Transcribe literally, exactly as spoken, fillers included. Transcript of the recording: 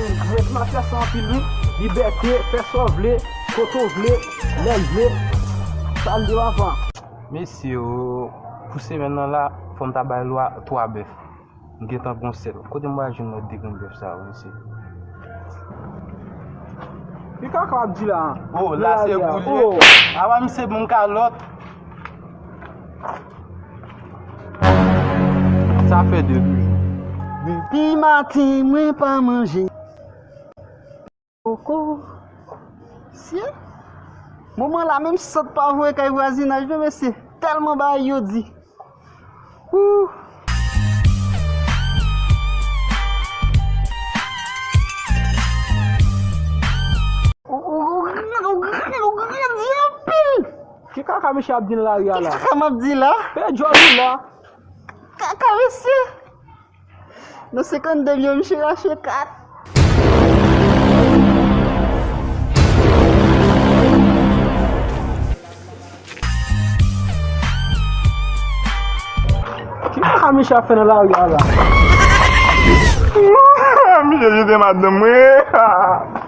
Mwen mafya sa anpil wi. Libète, fè sa w vle, kote w vle, lè l vle. Sa l di w avan. Mesye o, pou semèn nan la, fò m ta bay lwa twa bèf. M gentan gon sèl. Kote m pral jwenn lòt de grenn bèf sa yo, mesye? Ki kaka w ap di la? Oh, la se boulye. Apa misye ban m kalòt? Sa fè de. Depi maten mwen pa manje. Poko. Sye. Moman la menm sant pa voye kay vwazinaj non mesye. Tèlman bagay yo di. Ou, ou, ou, ou, ou grandi anpil. Ki kaka misye ap di nan lari a la? Ki kaka m ap di la? Fè djòl ou la. Kaka mesye. Nan senkannde mil yo misye rache kat. Ki kaka misye ap fè nan lari a la? Misye jete madanm mwen.